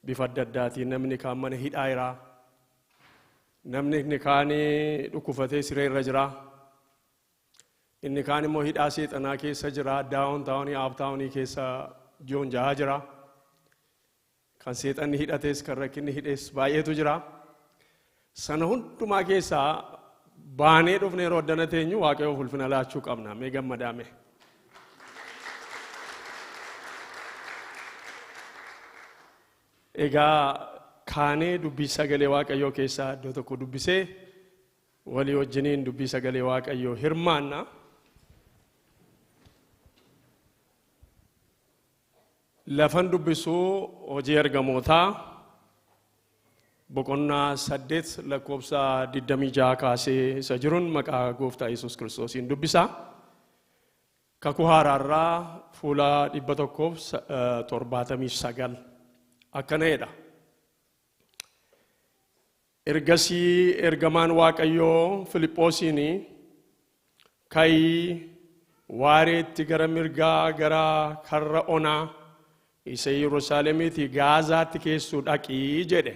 Bifa adda addaatiin namni kaan mana hidhaa jira. Namni kaan dhukkufatee siree irra jira. Inni kaan immoo hidhaa seexanaa keessa jira. Downtownii, uptownii keessa joonja'aa jira. Kan seexanni hidhates kan rakkinni hidhes baay'eetu jira. Sana hundumaa keessaa baanee dhufne yeroo addana teenyu Waaqayyoof ulfina laachuu qabna. Mee gammadaame. Egaa kaanee dubbii sagalee Waaqayyoo keessaa iddoo tokko dubbisee walii wajjiniin dubbii sagalee Waaqayyoo hirmaanna. Lafan dubbisuu Hojii Ergamootaa boqonnaa 8 lakkoofsa 26 kaasee isa jiruun maqaa Gooftaa Yesuus Kiristoosiin dubbisa. Kakuu Haaraarraa fuula 179 akkana jedha. Ergasii ergamaan Waaqayyoo Filiphoosiin, Ka'ii waareetti gara mirgaa gara karra onaa isa Yerusaalemiitii Gaazaatti keessuu dhaqi jedhe.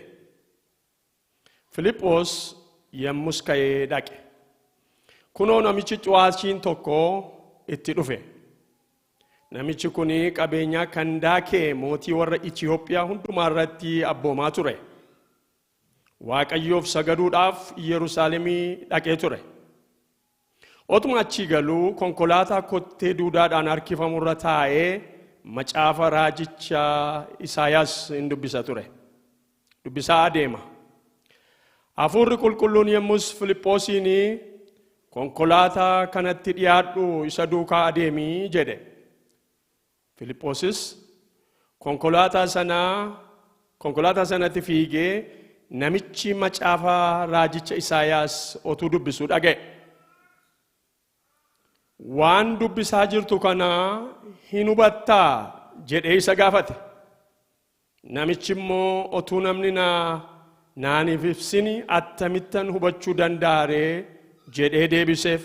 Filiphoos yommus ka'ee dhaqe. Kunoo namichi cu'aashiin tokko itti dhufe. Namichi kun qabeenyaa Kandaakee mootii warra Itiyoophiyaa hundumaa irratti abboomaa ture. Waaqayyoof sagaduudhaaf Yerusaalemii dhaqee ture. Otuma achii galuu konkolaataa kottee duudaadhaan harkifamu irra taa'ee macaafa raajicha Isaayaas in dubbisa ture. Dubbisaa adeema. Hafuurri qulqulluun yommus Filiphoosiin, Konkolaataa kanatti dhiyaadhu isa duukaa adeemi jedhe. Filiphoosis konkolaataa sanaa konkolaataa sanatti fiigee namichi macaafa raajicha Isaayaas otuu dubbisuu dhaga'e. Waan dubbisaa jirtu kana hin hubattaa jedhee isa gaafate. Namichi immoo otuu namni na naaniif ibsini attamittan hubachuu danda'a ree jedhee deebiseef.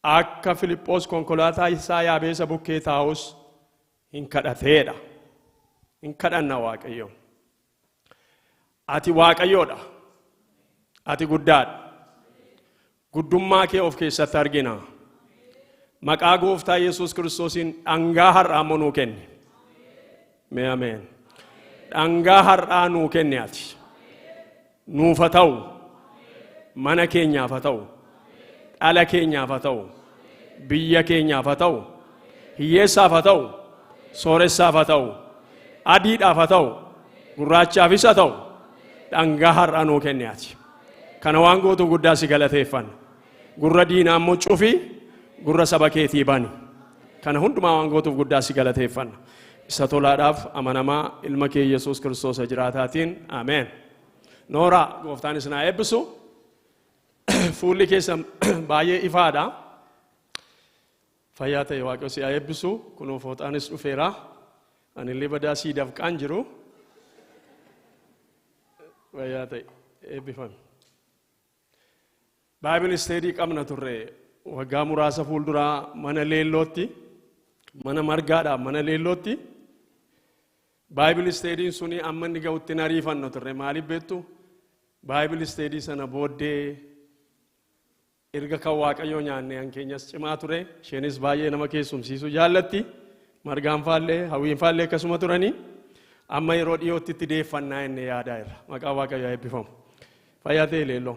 Akka Filiphoos konkolaataa isaa yaabee isa bukkee taa'us hin kadhateedha. Hin kadhanna Waaqayyoon. Ati Waaqayyoodha. Ati guddaadha. Guddummaa kee of keessatti argina. Maqaa Gooftaa Yesuus Kiristoosiin dhangaa har'aa immoo nuu kenni. Mee ameen. Dhangaa har'aa nuu kenni ati. Nuuf haa ta'u. Mana keenyaaf haa ta'u. Dhala keenyaaf haa ta'u. Biyya keenyaaf haa ta'u. Hiyyeessaaf haa ta'u. Sooressaaf haa ta'u. Adiidhaaf haa ta'u. Gurraachaafis haa ta'u. Dhangaa har'aa nuu kenni ati. Kana waan gootu guddaa si galateeffanna. Gurra diinaa immoo cufi, gurra saba keetii bani. Kana hundumaa waan gootuuf guddaa si galateeffanna. Isa tolaadhaaf amanamaa ilma kee Yesuus Kiristoos jiraataatiin ameen. Nooraa, Gooftaan isin haa eebbisu. Fuulli keessan baay'ee ifaadha. Fayyaa ta'e, Waaqayyo si haa eebbisu. Kunoo fooxaanis dhufeera. Anillee badaa sii dafqaan jiru. Fayyaa ta'e, eebbifami. Bible study qabna turre waggaa muraasa fuulduraa mana leellootti, mana margaadhaaf mana leellootti. Bible studyn suni amma inni ga'utti hin ariifannu turre. Maaliif beektu? Bible study sana booddee erga kan Waaqayyoo nyaanne an keenyas cimaa ture. Isheenis baay'ee nama keessumsiisuu jaallatti. Margaan faallee, Hawwiin faallee akkasuma turanii. Amma yeroo dhiyootti itti deeffannaa inni yaadaa irra. Maqaa Waaqayyoo eebbifamu. Fayyaa ta'e leelloo.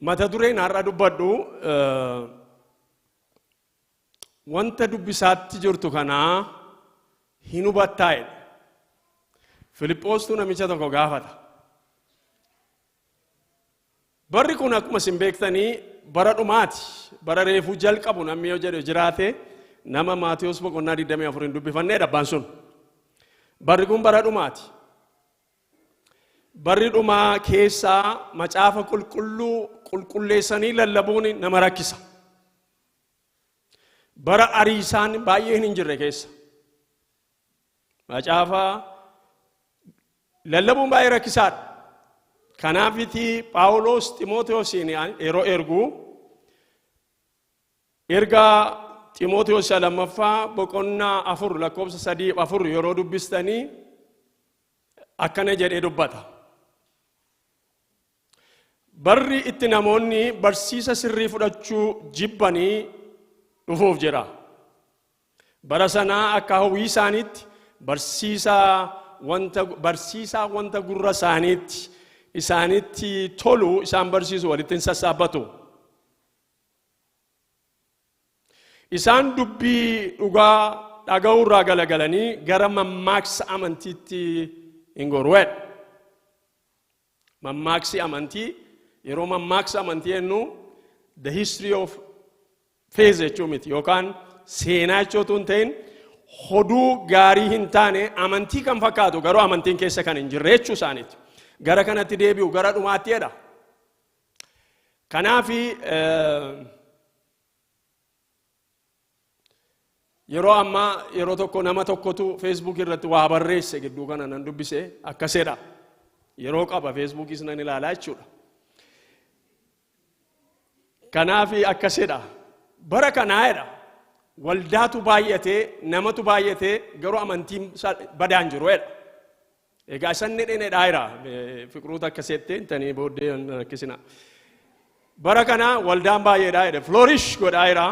Mata dureen har'a dubbadhu wanta dubbisaatti jirtu kanaa hin hubattaa jedhe. Filiphoostu namicha tokko gaafata. Barri kun akkuma isin beektanii bara dhumaati. Bara reefuu jalqabu namni yoo jedhe jiraate nama Maatiyos boqonnaa 24 hin dubbifanneedha abbaan sun. Barri kun bara dhumaati. Barri dhumaa keessaa macaafa qulqulluu qulqulleessanii lallabuun nama rakkisa. Bara ariisaan baay'een hin jirre keessa. Macaafa lallabuun baay'ee rakkisaadha. Kanaafiti Phaawulos Ximootewoosiin yeroo ergu ergaa Ximootewoos isa lammaffaa boqonnaa 4 lakkoofsa 3 4 yeroo dubbistanii Akkana jedhee dubbata. Barri itti namoonni barsiisa sirrii fudhachuu jibbanii dhufuuf jira. Bara sanaa akka hawwii isaaniitti barsiisaa wanta barsiisaa wanta gurra isaaniitti isaanitti tolu isaan barsiisu walitti hin sassaabbatu. Isaan dubbii dhugaa dhaga'uu irraa galagalanii gara mammaaksa amantiitti hin goru. Mammaaksi amantii, yeroo mammaaksa amantii jennu, the history of faith jechuu miti yookaan seenaa jechuu otoo hin ta'in, hoduu gaarii hin taane, amantii kan fakkaatu garuu amantiin keessa kan hin jirre jechuu isaaniiti. Gara kanatti deebi'u gara dhumaatti jedha. Kanaaf yeroo ammaa yeroo tokko nama tokkotu Facebook irratti waa barreesse, gidduu kana nan dubbise, akkasedha. Yeroo qaba Facebookis nan ilaalaa jechuudha. Kanaaf akkasedha. Bara kanaa jedha. Waldaatu baay'atee, namatu baay'atee, garuu amantiin badaan jiru jedha. Egaa isan nedhee nedhaa jira. Fiqiruuta akkaseette intanii booddee rakkisina. Bara kana waldaan baay'eedha jedhe. Flourish godhaa jira.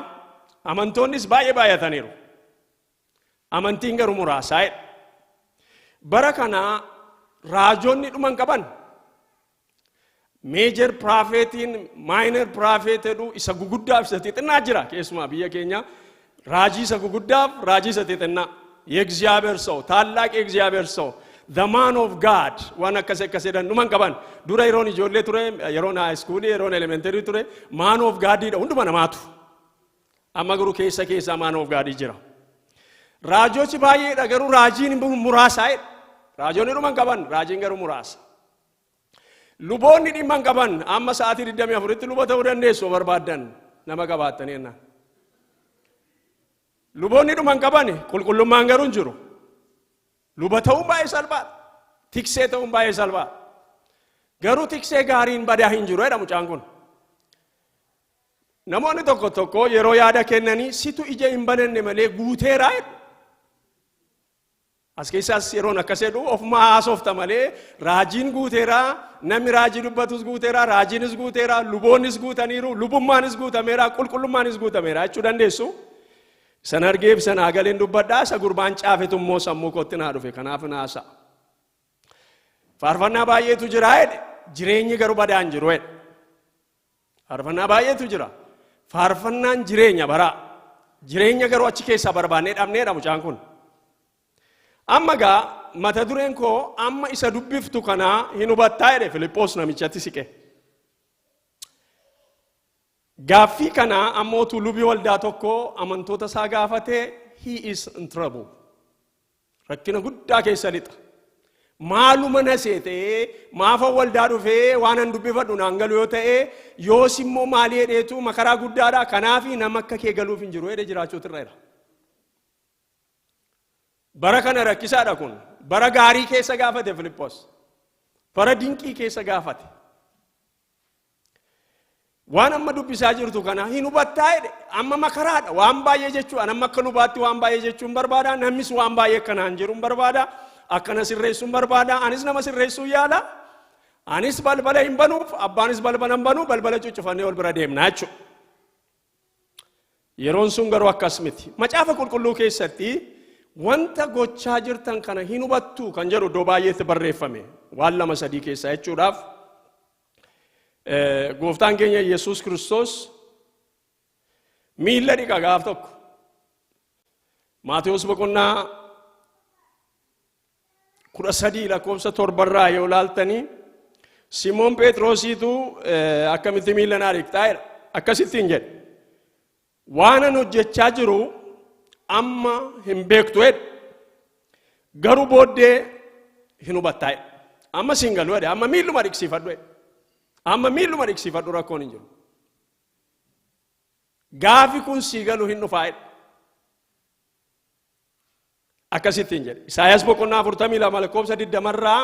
Amantoonnis baay'ee baay'ataniiru. Amantiin garuu muraasaa jedhe. Bara kana raajonni dhuman qaban. Major prophetiin, minor prophet jedhu, isa guguddaaf isa xixinnaa jira. Keessumaa biyya keenya raajii isa guguddaaf raajii isa xixinnaa. የእግዚአብሔር ሰው፣ ታላቅ የእግዚአብሔር ሰው፣ the man of God waan akkas akkas jedhan dhuman qaban. Dura yeroon ijoollee ture, yeroon high school, yeroon elementary ture, man of Godidha hunduma namaatu. Amma garuu keessa keessaa man of Godii jira. Raajochi baay'eedha, garuu raajiin muraasaa jedha. Raajonni dhuman qaban, raajiin garuu muraasa. Luboonni dhimma hin qaban. Amma sa'aatii 24tti luba ta'uu dandeessu barbaaddan nama qabaattanii jennaan. Luboonni dhuma hin qaban, qulqullummaan garuu hin jiru. Luba ta'uun baay'ee salphaadha. Tiksee ta'uun baay'ee salphaadha. Garuu tiksee gaariin badaa hin jiru jedha mucaan kun. Namoonni tokko tokko yeroo yaada kennanii, situ ija hin bananne malee guuteeraa jedhu. As keessaas yeroon akkas jedhu ofuma haasofta malee raajiin guuteeraa, namni raajii dubbatus guuteeraa, raajiinis guuteeraa, luboonnis guutaniiru, lubummaanis guutameeraa, qulqullumaanis guutameera jechuu dandeessu. San argeef sana galeen dubbadhaa, isa gurbaan caafetu immoo sammuu kootti naa dhufe, kanaaf naasa'a. Faarfannaa baay'eetu jira jedhe, jireenyi garuu badaan jiru jedhe. Faarfannaa baay'eetu jira. Faarfannaan jireenya baraa. Jireenya garuu achi keessaa barbaannee dhabneedha mucaan kun. Amma gaa mata dureen koo, amma isa dubbiftu kanaa hin hubattaa jedhe Filiphos namichatti siqe. Gaaffii kana ammootu lubii waldaa tokko amantoota isaa gaafatee, he is in trouble. Rakkina guddaa keessa lixa. Maaluma na seetee maafa waldaa dhufee waan an dubbifadhu naan galu yoo ta'e, yoos immoo maalii hedheetu makaraa guddaadha, kanaafi nama akka kee galuuf hin jiru jedhee jiraachuutu irra jira. Bara kana rakkisaadha kun. Bara gaarii keessa gaafate Filiphos. Bara dinqii keessa gaafate. Waan amma dubbisaa jirtu kana hin hubattaa jedhe. Amma makaraadha, waan baay'ee jechuudha. Nama akka lubaatti waan baay'ee jechuun barbaada. Namnis waan baay'ee akkanaan jiruun barbaada. Akkana sirreessuun barbaada. Anis nama sirreessuu yaala. Anis balbala hin banuuf, abbaanis balbala hin banuu, balbala cuccufannee ol bira deemna jechuudha. Yeroon sun garuu akkas miti. Macaafa Qulqulluu keessatti wanta gochaa jirtan kana hin hubattu kan jedhu iddoo baay'eetti barreeffame, waan lama sadii keessaa jechuudhaaf. Gooftaan keenya Yesuus Kiristoos miilla dhiqa gaaf tokko. Maatewos boqonnaa 13 lakkoofsa 7rraa yoo laaltanii, Simoon Phexrosiitu akkamitti miilla naa dhiqxaa jedha. Akkasittiin jedhe. Waan an hojjechaa jiru amma hin beektu jedhe. Garuu booddee hin hubattaa jedhe. Amma siin galu jedhe. Amma miilluma dhiqsiifadhu jedhe. Amma miilluma dhiqsiifadhu, rakkoon hin jiru. Gaafi kun sii galu hin dhufaa jedhe. Akkasittiin jedhe. Isaayyaas boqonnaa 42 lakkoofsa 20rraa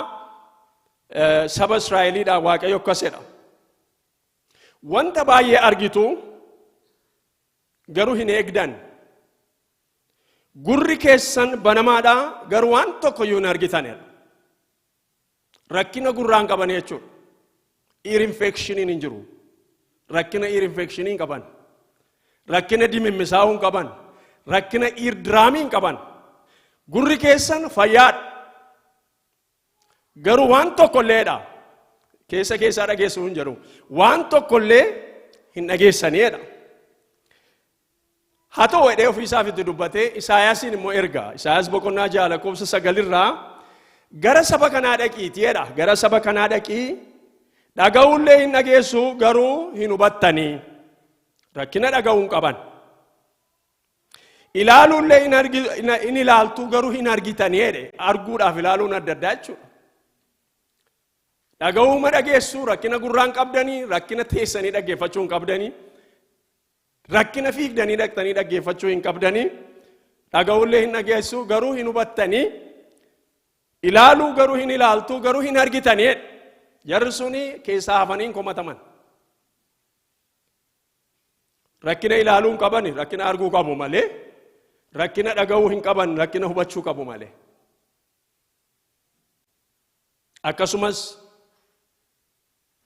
saba Israa'eliidhaan Waaqayyo akkas jedha. Wanta baay'ee argitu, garuu hin eegdan. Gurri keessan banamaadha, garuu waan tokko iyyuu hin argitanidha. Rakkina gurraan qaban jechuudha. Ear infectioniin hin jiru. Rakkina ear infectionii hin qaban. Rakkina dimimmisaa'uu hin qaban. Rakkina ear drumii hin qaban. Gurri keessan fayyaadha. Garuu waan tokkolleedha. Keessa keessaa dhageessuu hin jedhu. Waan tokkollee hin dhageessaniidha. Haa ta'u jedhee ofiisaaf itti dubbatee Isaayaasiin immoo erga. Isaayaas boqonnaa 6 lakkoofsa 9rraa gara saba kanaa dhaqiitii jedha. Gara saba kanaa dhaqii, dhaga'uullee hin dhageessu, garuu hin hubattanii. Rakkina dhaga'uu hin qaban. Ilaaluullee hin ilaaltu, garuu hin argitanii jedhe. Arguudhaaf ilaaluun adda addaa jechuudha. Dhaga'uuma dhageessu, rakkina gurraan qabdanii, rakkina teessanii dhaggeeffachuu hin qabdanii. Rakkina fiigdanii dhaqxanii dhaggeeffachuu hin qabdanii. Dhaga'uullee hin dhageessu, garuu hin hubattanii. Ilaaluu garuu hin ilaaltu, garuu hin argitanii. Jarri suni keessaa hafanii hin komataman. Rakkina ilaaluu hin qabani, rakkina arguu qabu malee. Rakkina dhaga'uu hin qaban, rakkina hubachuu qabu malee. Akkasumas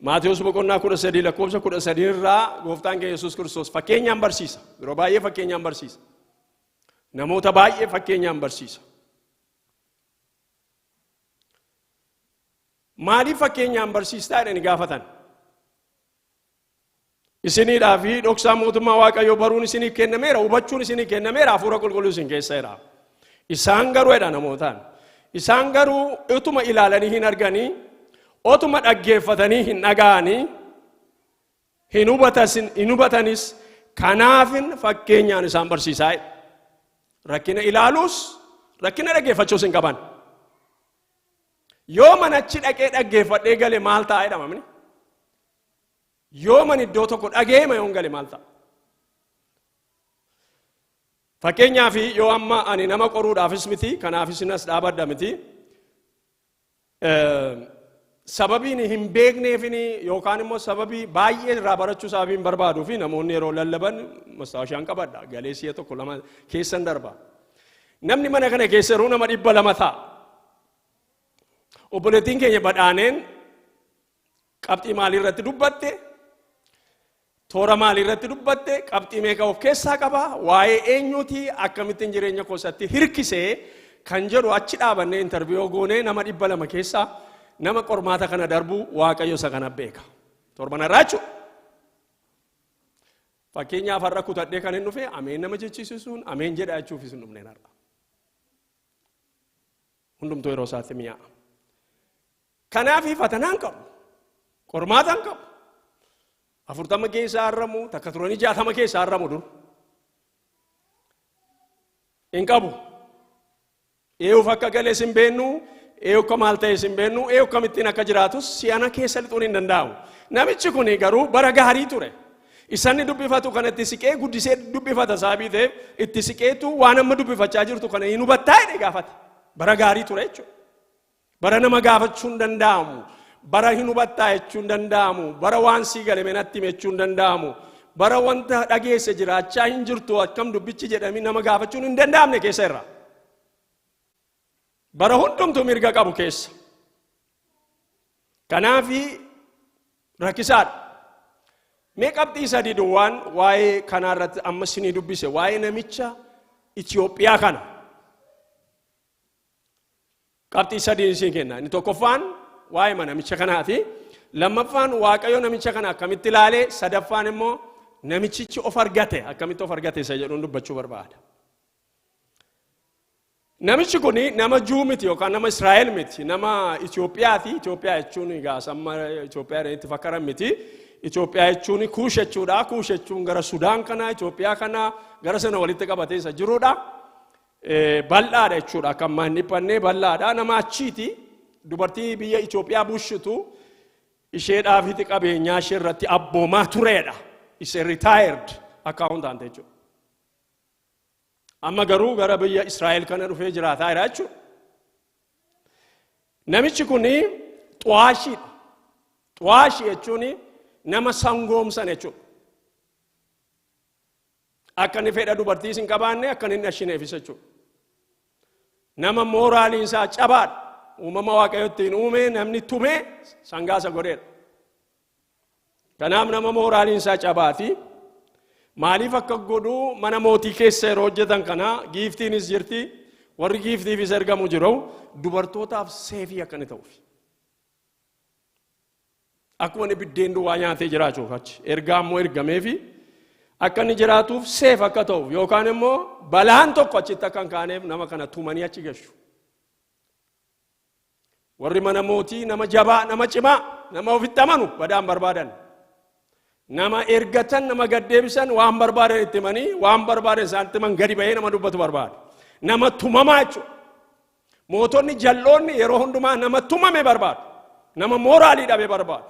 Maatewos boqonnaa 13 lakkoofsa 13 irraa gooftaan keenya Yesuus Kiristoos fakkeenyaan barsiisa. Yeroo baay'ee fakkeenyaan barsiisa. Namoota baay'ee fakkeenyaan barsiisa. Maaliif fakkeenyaan barsiistaa jedhanii gaafatan. Isiniidhaa fi dhoksaa mootummaa Waaqayyoo baruun isiniif kennameera, hubachuun isinii kennameera, hafuura qulqulluu isin keessa jira. Isaan garuu jedha namootaan. Isaan garuu utuma ilaalanii hin arganii, otuma dhaggeeffatanii hin dhaga'anii, hin hubatanis, kanaafin fakkeenyaan isaan barsiisaa jedha. Rakkina ilaaluus rakkina dhaggeeffachuus hin qaban. Yoo manachi dhaqee dhaggeeffadhee gale maal ta'a jedhama mini? Yoo man iddoo tokko dhageema yoon gale maal ta'a? Fakkeenyaaf yoo amma ani nama qoruudhaafis miti, kanaafis nas dhaabadha miti. Sababiin hin beekneefin yookaan immoo sababii baay'ee irraa barachuu sababii hin barbaaduu fi namoonni yeroo lallaban mastaawashaan qabadha. Galee si'a tokko lama keessan darba. Namni mana kana keessa yeroo nama 200 ta'a. Obboleettiin keenya badhaaneen qabxii maalii irratti dubbatte? Toora maalii irratti dubbatte? Qabxii meeqa of keessaa qaba? Waa'ee eenyuuti? Akkamittiin jireenya koosatti hirkisee kan jedhu achi dhaabannee interview goonee nama 200 keessaa nama qormaata kana darbu Waaqayyo isa kana beeka. Torban irraa jechuudha. Fakkeenyaaf har'a kutadhee kan hin dhufe ameen nama jechisiisuun ameen jedha jechuufis hin dhufneen har'a. Hundumtuu yeroo isaatti mi'aa'a. Kanaaf fatanaan qabu. Qormaataan qabu. 40 keessa harramu, takka turanii 60 keessa harramu dur. Hin qabu. Eeyuuf akka gales hin beennu, eeyu akka maal ta'es hin beennu, eeyu akkamittiin akka jiraatus si'ana keessa lixuun hin danda'amu. Namichi kun garuu bara gaarii ture. Isanni dubbifatu kana itti siqee guddisee dubbifata sababii ta'eef itti siqeetu waan amma dubbifachaa jirtu kana hin hubattaa jedhee gaafate. Bara gaarii ture jechuudha. Bara nama gaafachuun danda'amu. Bara hin hubattaa jechuun danda'amu. Bara waan sii gale natti hime jechuun danda'amu. Bara wanta dhageesse jiraachaa hin jirtu akkam dubbichi jedhami nama gaafachuun hin danda'amne keessa irra. Bara hundumtuu mirga qabu keessa. Kanaafi rakkisaadha. Mee qabxii sadii duwwaan waa'ee kanaa irratti amma isinii dubbise, waa'ee namicha Itoophiyaa kana. Qabxii sadiin isin kenna. Inni tokkoffaan waa'ee namicha kanaati. Lammaffaan Waaqayyo namicha kana akkamitti ilaale? Sadaffaan immoo namichichi of argate, akkamitti of argate isa jedhuun dubbachuu barbaada. Namichi kun nama Juu miti yookaan nama Israa'el miti, nama Itoophiyaati. Itoophiyaa jechuun egaa samma Itoophiyaa itti fakkaran miti. Itoophiyaa jechuun Kuush jechuudha. Kuush jechuun gara Sudaan kana, Itoophiyaa kana, gara sana walitti qabatee isa jirudha. Bal'aadha jechuudha. Akka ammaa hin dhiphanne bal'aadha. Nama achiiti. Dubartii biyya Itoophiyaa bulchitu isheedhaafiti qabeenyaa ishee irratti abboomaa tureedha. Is a retired accountant jechuudha. Amma garuu gara biyya Israa'el kana dhufee jiraataa jira jechuudha. Namichi kun xu'aashiidha. Xu'aashii jechuun nama sangoomsan jechuudha. Akka inni fedha dubartiis hin qabaanne, akka inni hin dhashineefis jechuudha. Nama mooraaliin isaa cabaadha. Uumama Waaqayyo ittiin uume namni tumee sangaa isa godheedha. Kanaaf nama mooraaliin isaa cabaati. Maaliif akka godhu mana mootii keessa yeroo hojjetan kana giiftiinis jirti. Warri giiftiifis ergamu jiru. Dubartootaaf safe akka inni ta'uuf. Akkuma inni biddeen duwwaa nyaatee jiraachuuf achi ergaa immoo ergameefi akka inni jiraatuuf safe akka ta'uuf yookaan immoo balaan tokko achitti akka hin kaaneef nama kana tumanii achi gashu. Warri mana mootii nama jabaa, nama cimaa, nama ofitti amanu badaan barbaadan. Nama ergatan, nama gaddeebisan, waan barbaadan itti himanii, waan barbaadan isaan itti himan gadi bahee nama dubbatu barbaada. Nama tumamaa jechuudha. Mootonni jal'oonni yeroo hundumaa nama tumame barbaadu. Nama mooraalii dhabe barbaadu.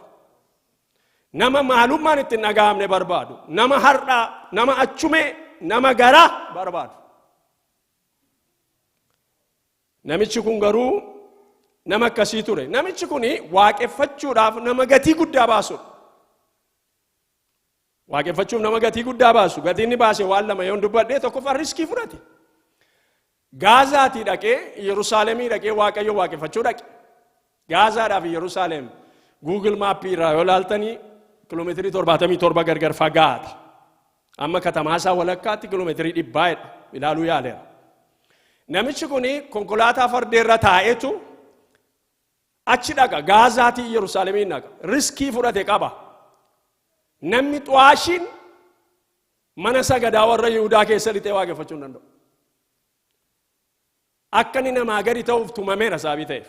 Nama maalummaan itti hin dhaga'amne barbaadu. Nama har'aa, nama achumee, nama garaa barbaadu. Namichi kun garuu nama akkasii ture. Namichi kun waaqeffachuudhaaf nama gatii guddaa baasudha. Waaqeffachuuf nama gatii guddaa baasu. Gatiin inni baase waan lama yoon dubbadhee, tokkoffaa risk fudhate. Gaazaatii dhaqee, Yerusaalemii dhaqee Waaqayyo waaqeffachuu dhaqe. Gaazaadhaaf Yerusaalem Google Map irraa yoo ilaaltanii kiiloomeetirii 77 gargar fagaata. Amma katamaa isaa walakkaatti kiiloomeetirii 100 jedha, ilaaluu yaaleera. Namichi kun konkolaataa fardeerra taa'etu achi dhaqa, Gaazaatii Yerusaalemiin dhaqa. Risk fudhate qaba. Namni xu'aashiin mana sagadaa warra Yihudaa keessa lixee waaqeffachuu hin danda'u. Akka inni namaa gadi ta'uuf tumameera sababii ta'eef.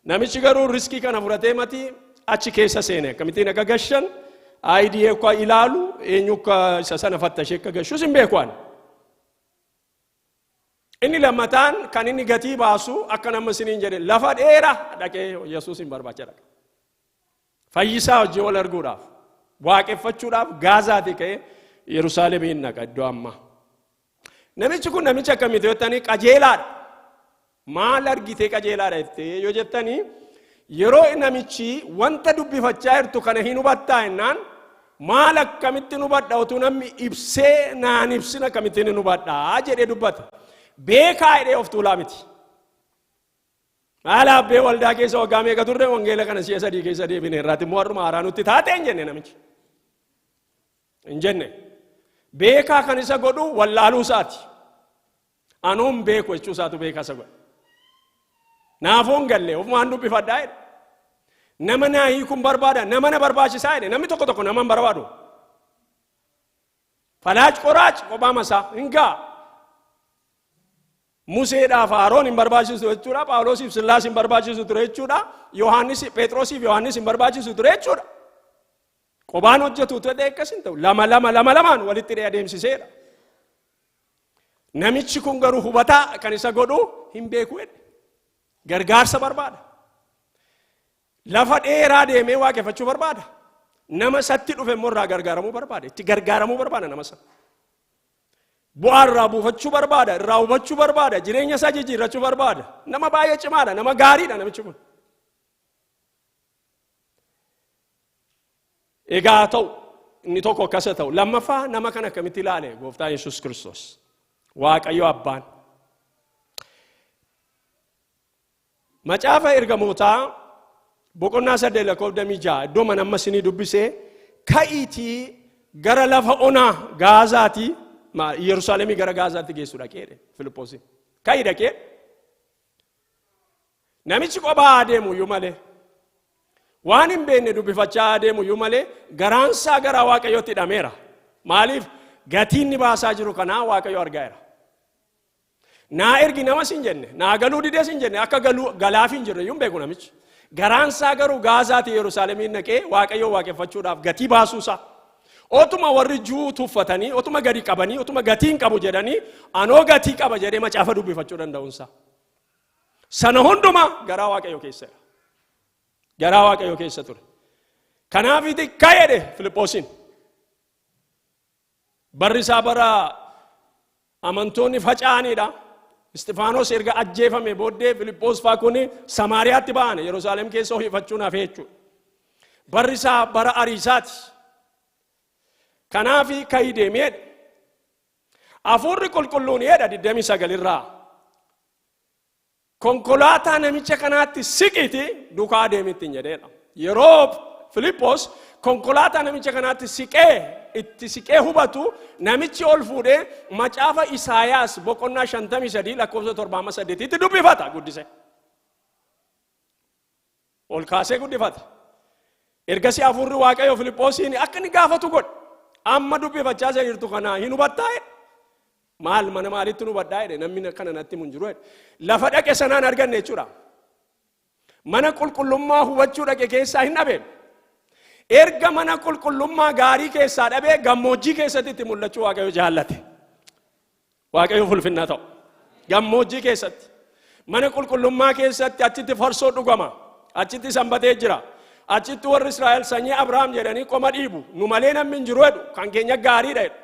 Namichi garuu risk kana fudhatee matii achi keessa seene. Akkamittiin akka gashan, ID akka ilaalu, eenyu akka isa sana fattashee akka gashus hin beeku ani. Inni lammataan kan inni gatii baasu akka nama isiniin jedhe lafa dheeraa dhaqee Yesuus hin barbaacha dhaqa. Fayyisaa hojii wal arguudhaaf, waaqeffachuudhaaf Gaazaatii ka'ee Yerusaalemiin dhaqa iddoo ammaa. Namichi kun namicha akkamiiti jettanii, qajeelaadha. Maal argitee qajeelaadha jettee yoo jettanii, yeroo namichi wanta dubbifachaa jirtu kana hin hubattaa jennaan, maal akkamittiin hubadha, utuu namni ibsee naan ibsin akkamittiin hin hubadhaa jedhee dubbata. Beekaa jedhee of tuulaa miti. Maal abbee, waldaa keessa waggaa meeqa turre, wangeela kana si'a sadii keessa deebine irraati immoo har'uma haaraa nutti taate hin jenne namichi. Hin jenne. Beekaa kan isa godhu wallaaluu isaati. Anuun beeku jechuu isaatu beekaa isa godha. Naafuu hin galle, ofumaan dubbifadhaa jedhe. Nama naa hiikuun barbaada, nama na barbaachisaa jedhe. Namni tokko tokko nama hin barbaadu. Falaac qoraac kophaa masaa hin ga'a. Museedhaaf Aaroon hin barbaachisu jechuudha. Phaawulosiif Sillaas hin barbaachisu ture jechuudha. Yohaannis, Phexrosiif Yohaannis hin barbaachisu ture jechuudha. Qobaan hojjetu ta'e akkas hin ta'u. Lama lama lama lamaan walitti hidhee adeemsiseedha. Namichi kun garuu hubataa kan isa godhu hin beeku jedhe. Gargaarsa barbaada. Lafa dheeraa deemee waaqeffachuu barbaada. Nama isatti dhufe immoo irraa gargaaramuu barbaada. Itti gargaaramuu barbaada nama sana. Bu'aa irraa buufachuu barbaada, irraa hubachuu barbaada, jireenya isaa jijjiirrachuu barbaada. Nama baay'ee cimaadha, nama gaariidha namichi kun. Egaa haa ta'u, inni tokko akkas haa ta'u. Lammaffaa, nama kana akkamitti ilaale Gooftaan Yesuus Kiristoos? Waaqayyo Abbaan. Macaafa Ergamootaa boqonnaa 8 lakkoofsa 26, iddoo mana amma isinii dubbisee, ka'iitii gara lafa onaa Gaazaatii Yerusaalemii gara Gaazaatti geessu dhaqee jedhe Filiphoosin. Ka'ii dhaqee. Namichi kophaa adeemu iyyuu malee, waan hin beekne dubbifachaa adeemu iyyuu malee, garaansaa gara Waaqayyootti hidhameera. Maaliif? Gatiin inni baasaa jiru kanaa Waaqayyo argaa jira. Naa ergi namas hin jenne, naa galuu dides hin jenne, akka galuu galaaf hin jirre iyyuu hin beeku namichi. Garaansaa garuu Gaazaatii Yerusaalemiin dhaqee Waaqayyo waaqeffachuudhaaf gatii baasuusaa. Otuma warri Juu tuffatanii, otuma gadi qabanii, otuma gatii hin qabu jedhanii, anoo gatii qaba jedhee macaafa dubbifachuu danda'uunsaa. Sana hundumaa garaa Waaqayyo keessa jira. Garaa Waaqayyo keessa ture. Kanaafiti ka'edhe Filiphoosin. Barri isaa bara amantoonni faca'anidha. Isxifaanos erga ajjeefame booddee Filiphos faa kun Samaariyaatti ba'an, Yerusaalem keessa ho'ifachuun hafe jechuudha. Barri isaa bara ariisaati. Kanaafi ka'ii deemee jedhe. Hafuurri qulqulluun jedha 29 irraa. Konkolaataa namicha kanaatti siqiti duukaa adeemi ittiin jedheedha. Yeroo Filiphos konkolaataa namicha kanaatti siqee itti siqee hubatu, namichi ol fuudhee macaafa Isaayaas boqonnaa 53 lakkoofsa 7 amma 8tti dubbifata guddise. Ol kaasee guddifata. Ergasii hafuurri Waaqayyoo Filiphosiin akka inni gaafatu godhe. Amma dubbifachaa isa jirtu kana hin hubattaa jedhe. Maal mana maalitti nu hubadhaa jedhe, namni akkana natti himu hin jiru jedhe. Lafa dhaqe sanaan arganne jechuudha. Mana qulqullummaa hubachuu dhaqe keessaa hin dhabe. Erga mana qulqullummaa gaarii keessaa dhabee, gammoojjii keessatti itti mul'achuu Waaqayyo jaallate. Waaqayyo fulfinnaa ta'u. Gammoojjii keessatti. Mana qulqullummaa keessatti achitti farsoo dhugama. Achitti sanbatee jira. Achitti warri Israa'el sanyii Abrahaam jedhanii qoma dhiibu. Nu malee namni hin jiru jedhu. Kan keenya gaariidha jedhu.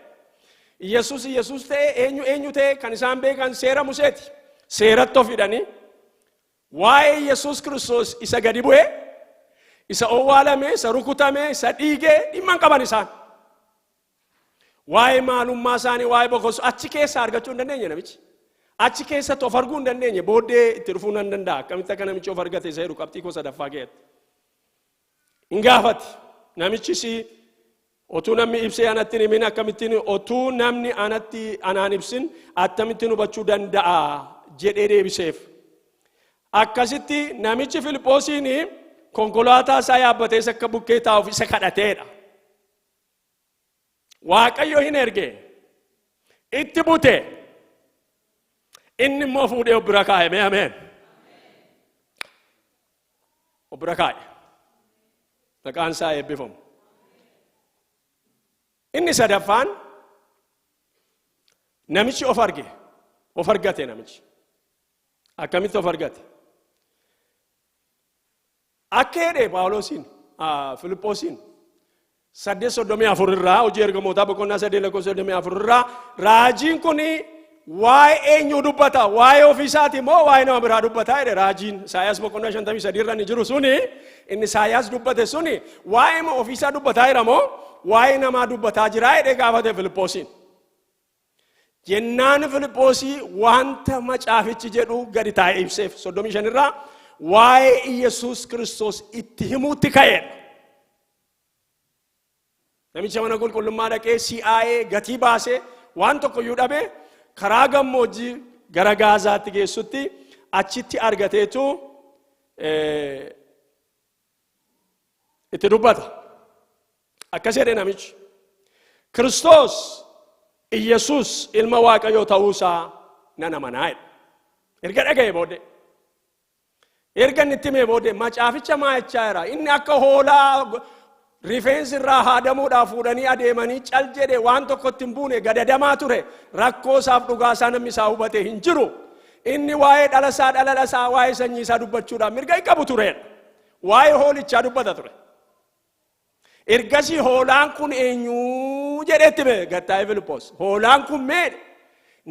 Yesuus Yesuus ta'e, eenyu eenyu ta'e, kan isaan beekan seera Museeti. Seeratti of hidhanii waa'ee Yesuus Kiristoos isa gadi bu'e, isa owwaalame, isa rukutame, isa dhiige dhimma hin qaban isaan. Waa'ee maalummaa isaanii, waa'ee bokosu achi keessa argachuu hin dandeenye namichi. Achi keessatti of arguu hin dandeenye. Booddee itti dhufuu nan danda'a. Akkamitti akka namichi of argate isa jedhu qabxii koo sadaffaa keessatti. Hin gaafate. Namichis otuu namni ibsee anatti hin himin akkamittiin, otuu namni anatti anaan ibsin akkamittiin hubachuu danda'a jedhee deebiseef. Akkasitti namichi Filiphosiin konkolaataa isaa yaabbatee akka bukkee taa'uuf isa kadhateedha. Waaqayyo hin erge. Itti bute. Inni immoo fuudhee of bira kaa'e. Mee ameen. Of bira kaa'e. Maqaan isaa eebbifamu. Inni sadaffaan namichi of arge. Of argate namichi. Akkamitti of argate? Akka jedhe Phaawulosiin, Filiphosiin 8:34 irraa, Hojii Ergamootaa boqonnaa 8 lakkoofsa 34 irraa, raajiin kun waa'ee eenyuu dubbata? Waa'ee ofiisaati moo waa'ee nama biraa dubbata jedhe. Raajiin Isaayaas boqonnaa 53 irra inni jiru suni, inni Isaayaas dubbate suni, waa'ee ofiisaa dubbataa jira moo waa'ee namaa dubbataa jira jedhee gaafate Filiphosiin. Jennaan Filiphosii wanta macaafichi jedhu gadi taa'ee ibseef, 35 irraa waa'ee Iyyasuus Kiristoos itti himuutti ka'eedha. Namicha mana qulqullummaa dhaqee si'aayee gatii baasee waan tokko iyyuu dhabee karaa gammoojjii gara Gaazaatti geessutti achitti argateetu itti dubbata. Akkas jedhe namichi. Kiristoos Iyyasuus ilma Waaqayyoo ta'uusaa nan amanaa jedhe. Erga dhaga'e booddee. Erga inni itti himee booddee, macaaficha maa jechaa jira? Inni akka hoolaa rifeensi irraa haadamuudhaaf fuudhanii adeemanii cal jedhe, waan tokkotti hin buune, gadadamaa ture. Rakkoo isaaf dhugaa isaa namni isaa hubate hin jiru. Inni waa'ee dhala isaa, dhala isaa, waa'ee sanyii isaa dubbachuudhaaf mirga hin qabu turedha. Waa'ee hoolichaa dubbata ture. Ergasii hoolaan kun eenyu jedhetti mee gattaa'ee Filiphos. Hoolaan kun mee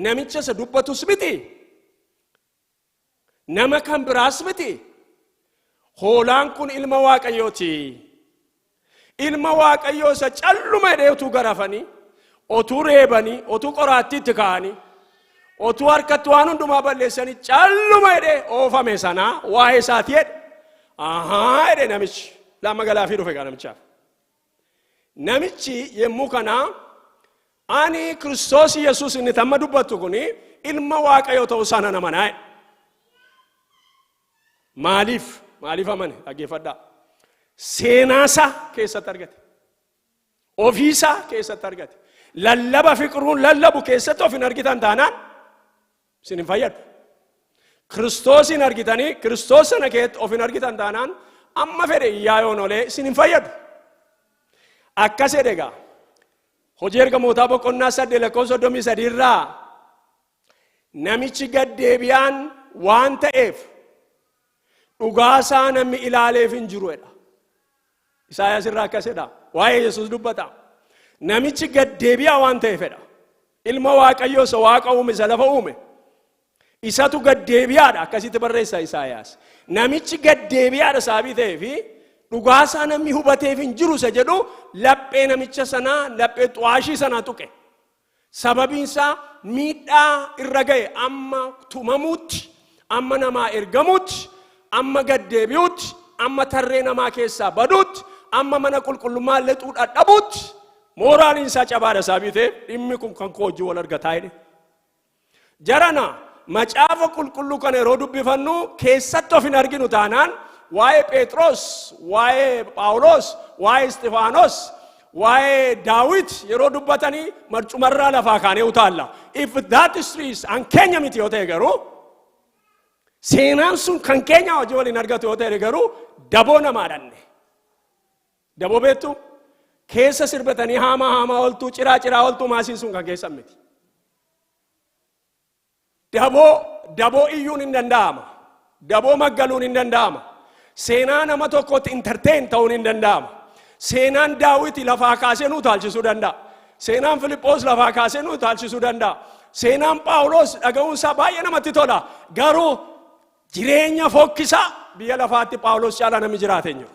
namicha isa dubbatus miti. Nama kan biraas miti. Hoolaan kun ilma Waaqayyooti. Ilma Waaqayyoo isa calluma jedhee utuu garafanii, otuu reebanii, otuu qoraattiitti kaa'anii, otuu harkatti waan hundumaa balleessanii calluma jedhee oofame sanaa waa'ee isaati jedhe. Ahaa jedhe namichi. Lama galaafii dhufe gaa namichaaf. Namichi yommuu kana, ani Kiristoos Yesuus inni tamma dubbattu kun ilma Waaqayyoo ta'uu isaa nan amanaa jedhe. Maaliif? Maaliif amane? Dhaggeeffadhaa. Seenaasaa keessatti argate. Ofiisaa keessatti argate. Lallaba Fiqiruun lallabu keessatti of hin argitan taanaan isin hin fayyadu. Kiristoosiin argitanii Kiristoos sana keessatti of hin argitan taanaan amma fedhe iyyaa yoon olee isin hin fayyadu. Akkas jedhe egaa. Hojii Ergamootaa boqonnaa 8 lakkoofsa 33 irraa, namichi gad deebi'aan waan ta'eef dhugaasaa namni ilaaleef hin jiru jedha. Isaayaas irraa akkas jedha. Waa'ee Yesuus dubbata. Namichi gad deebi'aa waan ta'eef jedha. Ilma Waaqayyoo isa Waaqa uume, isa lafa uume. Isatu gad deebi'aadha, akkasitti barreessa Isaayaas. Namichi gad deebi'aadha sababii ta'ee fi dhugaasaa namni hubateef hin jiru isa jedhu laphee namicha sanaa, laphee xu'aashii sanaa tuqe. Sababiin isaa miidhaa irra ga'e amma tumamuutti, Amma namaa ergamuutti, amma gad deebi'utti, amma tarree namaa keessaa baduutti, amma mana qulqullummaa lixuu dhadhabuutti mooraaliin isaa cabaadha sababii ta'eef dhimmi kun kan koo wajjin wal argataa jedhe. Jarana macaafa qulqulluu kana yeroo dubbifannu keessatti of hin arginu taanaan waa'ee Phexros, waa'ee Phaawulos, waa'ee Isxifaanos, waa'ee Daawit yeroo dubbatanii marcumarraa lafaa kaanee utaalla. If that history is an keenya miti yoo ta'e garuu seenaan sun kan keenya hojii waliin argatu yoo ta'e garuu daboo namaa dhanne. Daboo beektu keessa sirbatanii haamaa haamaa oltuu ciraa ciraa oltuu maasiin sun kan keessan miti. Daboo daboo iyyuun hin danda'ama. Daboo maggaluun hin danda'ama. Seenaa nama tokkotti entertain ta'uun hin danda'ama. Seenaan Daawiti lafaa kaasee nu utaalchisuu danda'a. Seenaan Filiphos lafaa kaasee nu utaalchisuu danda'a. Seenaan Phaawulos dhaga'uun isaa baay'ee namatti tola. Garuu jireenya fokkisaa biyya lafaatti Phaawulos caalaa namni jiraate hin jiru.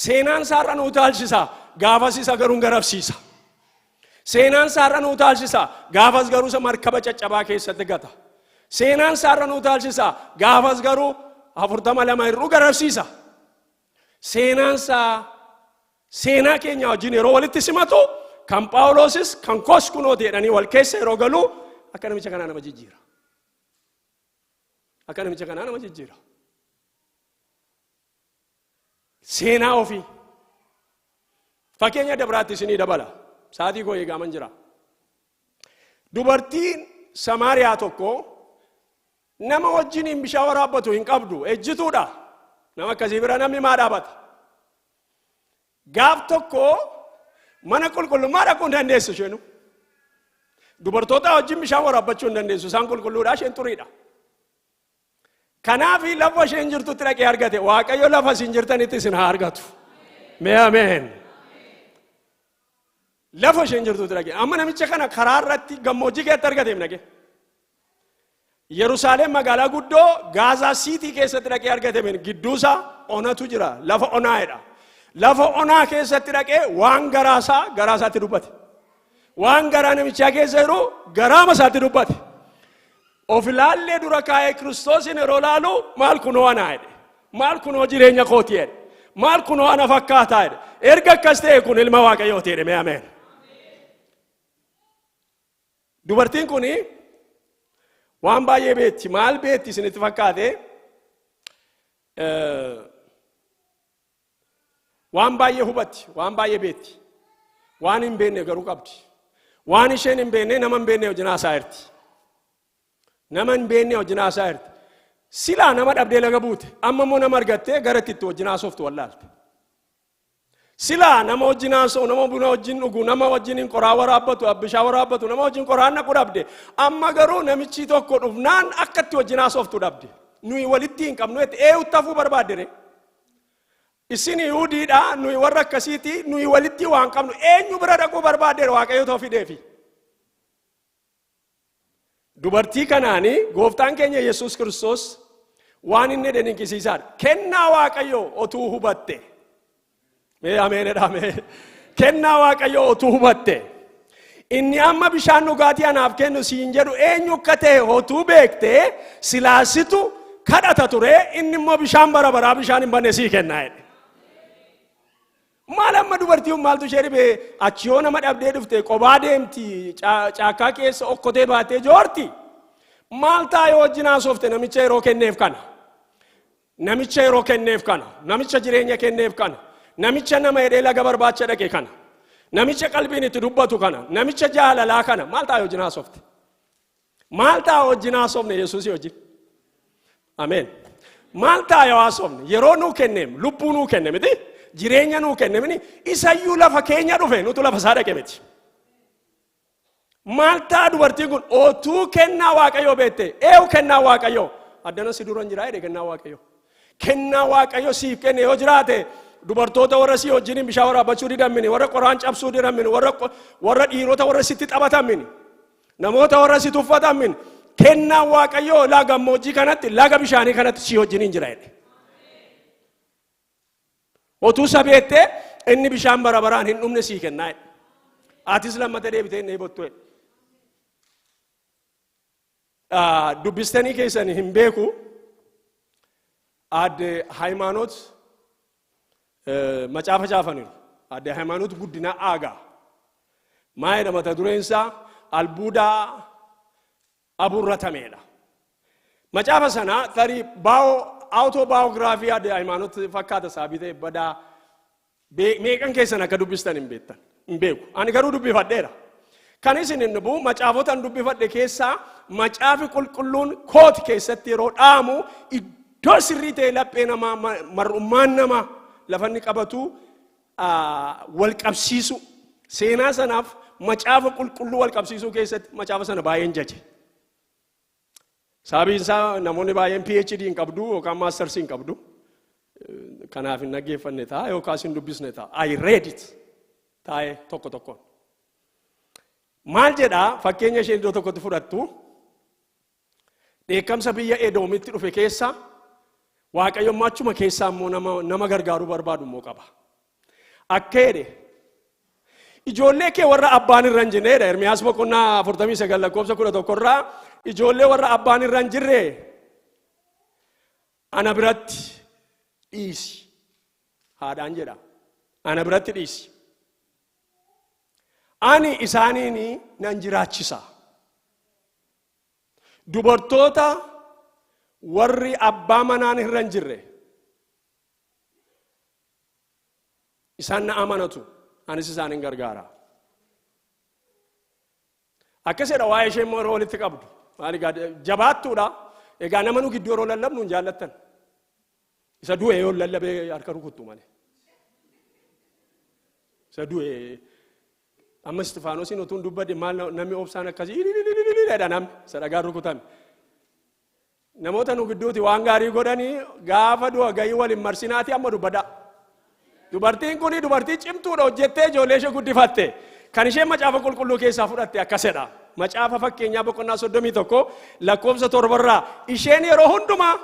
Seenaan isaarra nu utaalchisa, gaafas isa garuu hin garafsiisa. Seenaan isaarra nu utaalchisa, gaafas garuu isa markaba caccabaa keessatti gata. Seenaan isaarra nu utaalchisa, gaafas garuu 42 hir'uu garafsiisa. Seenaan isaa seenaa keenya wajjin yeroo walitti simatu kan Phaawulosis kan koos kunooti jedhanii wal keessa yeroo galu akka namicha kanaa nama jijjiira. Akka namicha kanaa nama jijjiira. Seenaa ofii. Fakkeenya dabiraatti isinii dabala. Sa'aatii koo eegaaman jira. Dubartiin Samaariyaa tokko nama wajjiniin bishaan waraabbatu hin qabdu. Ejjituudha. Nama akkasii bira namni maa dhaabata? Gaaf tokko mana qulqullummaa dhaquu hin dandeessu isheenu. Dubartoota wajjin bishaan waraabbachuu hin dandeessu. Isaan qulqulluudha, isheen xuriidha. Kanaaf lafa isheen jirtutti dhaqee argate. Waaqayyo lafa isin jirtanitti isin haa argatu. Mee ameen. Lafa isheen jirtutti dhaqee. Amma namicha kana karaa irratti gammoojjii keessatti argateef dhaqee. Yerusaalem magaalaa guddoo Gaazaa Siitii keessatti dhaqee argate gidduusaa onatu jira. Lafa onaa'edha. Lafa onaa keessatti dhaqee waan garaasaa garaasaatti dubbate. Waan garaa namichaa keessa jiru garaama isaatti dubbate. Of ilaallee dura kaa'ee Kiristoosiin yeroo laalu maal kunoo anaa jedhe. Maal kunoo jireenya kooti jedhe. Maal kunoo ana fakkaataa jedhe. Erga akkas ta'e kun ilma Waaqayyooti jedhe mee ameen. Dubartiin kun waan baay'ee beekti. Maal beekti isinitti fakkaate? Waan baay'ee hubatti, waan baay'ee beekti. Waan hin beekne garuu qabdi. Waan isheen hin beekne nama hin beekne wajjin haasaa jirti. Nama hin beekne wajjin haasaa jirti. Silaa nama dhabdee laga buute, amma immoo nama argattee gara itti wajjin haasoftu wallaalte. Silaa nama wajjin haasa'u, nama buna wajjin dhugu, nama wajjin hin qoraa waraabbatu, bishaan waraabbatu, nama wajjin qoraan naqu dhabde. Amma garuu namichi tokko dhufnaan akka itti wajjin haasoftu dhabde. Nuyi walitti hin qabnu jette eeyutti hafuu barbaadde ree? Isin Yihudiidha, nuyi warra akkasiiti, nuyi walitti waan qabnu eenyu bira dhaquu barbaaddeera Waaqayyo too fideefi. Dubartii kanaani gooftaan keenya Yesuus Kiristoos waan inni jedhe dinqisiisaadha. Kennaa Waaqayyoo otuu hubatte. Mee ameen jedhaa mee. Kennaa Waaqayyoo otuu hubatte. Inni amma bishaan dhugaatii anaaf kennu siin jedhu eenyu akka ta'e otuu beekte silaasitu kadhata ture inni immoo bishaan bara baraa bishaan hin banne sii kenna jedhe. Maal amma dubartiin maaltu ishee dhibe achi yoo nama dhabdee dhufte qobaa deemti caakkaa keessa okkotee baatee joorti. Maal ta'a yoo wajjin haasofte namicha yeroo kenneef kana. Namicha yeroo kenneef kana, namicha jireenya kenneef kana, namicha nama jedhee laga barbaacha dhaqe kana, namicha qalbiin itti dubbatu kana, namicha jaalalaa kana maal ta'a wajjin haasofte? Maal ta'a wajjin haasofne Yesuusii wajjin? Ameen. Maal ta'a yoo haasofne? Yeroo nuu kenneem, lubbuu nuu kenne miti, jireenya nuu kenne miti, isayyuu lafa keenya dhufe nutu lafa isaa dhaqe miti. Maal ta'a dubartiin kun otuu kennaa Waaqayyoo beekte eewu kennaa Waaqayyoo addana si dura hin jiraa jedhe kennaa Waaqayyoo. Kennaa Waaqayyoo siif kenne yoo jiraate dubartoota warra sii wajjiniin bishaan waraabbachuu didammini warra qoraan cabsuu didammini warra warra dhiirota warra sitti taphatamini namoota warra si tuffatamini kennaa Waaqayyoo laa gammoojjii kanatti laga bishaanii kanatti sii wajjiniin jira jedhe. Otuu isa beektee inni bishaan bara baraan hin dhumne sii kennaa jedhe. Atis lammata deebitee hin dheebottu jedhe. Dubbistanii keessan hin beeku. Aadde Hayimaanoot macaafa caafaniiru. Aadde Hayimaanoot Guddinaa Aagaa. Maayidha mata dureen isaa? Albuudaa abuurratameedha. Macaafa sana tarii baa'oo autobiography Aadde Hayimaanoot fakkaata, saabii ta'e badaa meeqan keessan akka dubbistan hin beektan, hin beeku. Ani garuu dubbifadheera. Kan isin hin dhubu, macaafota hin dubbifadhe keessaa Macaafi Qulqulluun kooti keessatti yeroo dhaamu iddoo sirrii ta'e, laphee namaa, mar'ummaan namaa lafa inni qabatu wal qabsiisu, seenaa sanaaf Macaafa Qulqulluu wal qabsiisuu keessatti macaafa sana baay'een jaje. Sababiin isaa namoonni baay'een PhD hin qabdu yookaan masters hin qabdu. Kanaaf hin dhaggeeffanne ta'a yookaas hin dubbisne ta'a. I read it taa'ee tokko tokkoon. Maal jedhaa? Fakkeenya isheen iddoo tokkotti fudhattu, dheekkamsa biyya Edoomitti dhufe keessa Waaqayyo immoo achuma keessaa immoo nama gargaaruu barbaadu immoo qaba. Akka jedhe, ijoollee kee warra abbaan irra hin jirreedha. Ermiyaas boqonnaa 49 lakkoofsa 11 irraa, ijoollee warra abbaan irra hin jirre ana biratti dhiisi. Haadhaan jedha. Ana biratti dhiisi. Ani isaaniin nan jiraachisa. Dubartoota warri abbaa manaan irra hin jirre isaan na amanatu, anis isaanin gargaara. Akkasidha, waa'ee ishee immoo yeroo walitti qabdu. Maali egaa, jabaattuudha. Egaa nama nu gidduu yeroo lallabnu hin jaallattan. Isa du'e yoo lallabee harka rukuttu malee. Isa du'e amma Isxifaanosiin utuu hin dubbadhe maal namni obsaan akkasii jedha, namni isa dhagaan rukutame. Namoota nu gidduuti waan gaarii godhanii gaafa du'a gahii waliin marsinaati amma dubbadha. Dubartiin kun dubartii cimtuudha, hojjettee ijoollee ishee guddifatte. Kan isheen Macaafa Qulqulluu keessaa fudhatte akkasidha. Macaafa Fakkeenyaa boqonnaa 31 lakkoofsa 7rraa, isheen yeroo hundumaa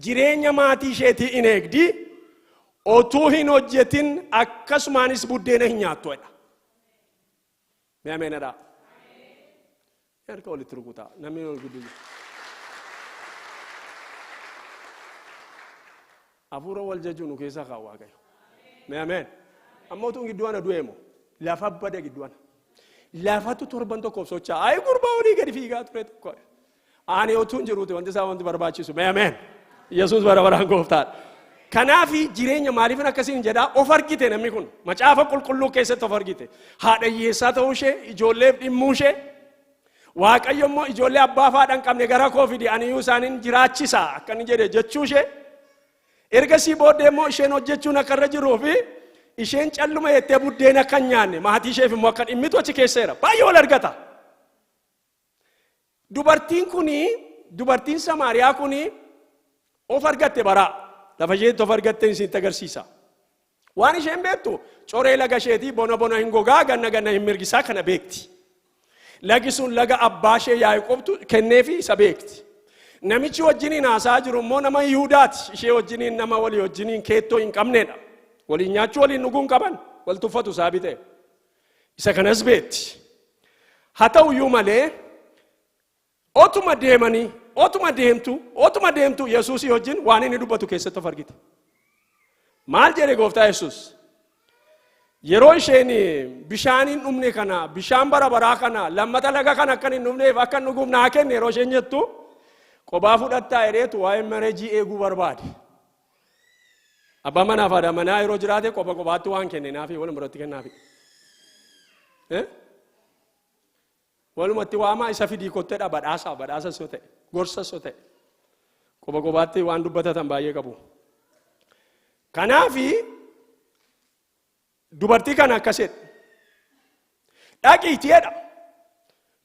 jireenya maatii isheetii in eegdi, otuu hin hojjetin akkasumaanis buddeena hin nyaattu jedha. Mee ameenadhaa. Harka walitti rukutaa. Namni ol gidduu jiru. Hafuura wal jajuu nu keessaa kaa'u Waaqayyo. Mee ameen. Amma utuun gidduu ana du'eemo. Lafa bada gidduu ana. Lafatu torban tokkoof socho'a. Ayi, gurbaa olii gadi fiigaa ture tokko. Ani utuun jiruuti wanti isaa wanti barbaachisu. Mee ameen. Yesuus bara baraan gooftaadha. Kanaaf jireenya maaliifin akkasiin jedhaa? Of argite namni kun. Macaafa Qulqulluu keessatti of argite. Haadha hiyyeessaa ta'uu ishee, ijoolleef dhimmuu ishee. Waaqayyo immoo ijoollee abbaa fi haadha hin qabne gara koo fidi, aniyyuu isaanin jiraachisa akka inni jedhe jechuu ishee. Ergasii booddee immoo isheen hojjechuun akka irra jiruu fi isheen calluma jettee buddeena akka hin nyaanne, maatii isheef immoo akka dhimmitu achi keesseera. Baay'ee wal argata. Dubartiin kuni, dubartiin Samaariyaa kuni of argatte baraa. Lafa isheetti of argatte isinitti agarsiisa. Waan isheen beektu, coree laga isheetii bona bona hin gogaa, ganna ganna hin mirgisaa kana beekti. Lagi sun laga abbaa ishee Yaaqoobtu kenneefi isa beekti. Namichi wajjiniin haasa'aa jiru immoo nama Yihudaati. Ishee wajjiniin nama walii wajjiniin keettoo hin qabnedha. Waliin nyaachuu, waliin dhuguu hin qaban. Wal tuffatu saabii ta'e. Isa kanas beekti. Haa ta'u iyyuu malee, otuma deemanii, otuma deemtu, otuma deemtu, Yesuusii wajjin waan inni dubbatu keessatti of argite. Maal jedhe gooftaa Yesuus? Yeroo isheen bishaan hin dhumne kana, bishaan bara baraa kana, lammata laga kana akka hin dhumneef akka hin dhuguuf naa kenne yeroo isheen jettu, qobaa fudhattaa jedheetu waa'ee marriage eeguu barbaade. Abbaa manaa fi haadha manaa yeroo jiraate qoba qobaatti waan kenne naafi waluma biratti kennaafi. Walumatti waamaa isa fidii kotteedha, badhaasa badhaasas yoo ta'e, gorsas yoo ta'e, qoba qobaatti waan dubbatatan baay'ee qabu. Kanaafi dubartii kana akkas jedhe. Dhaqiitii jedha.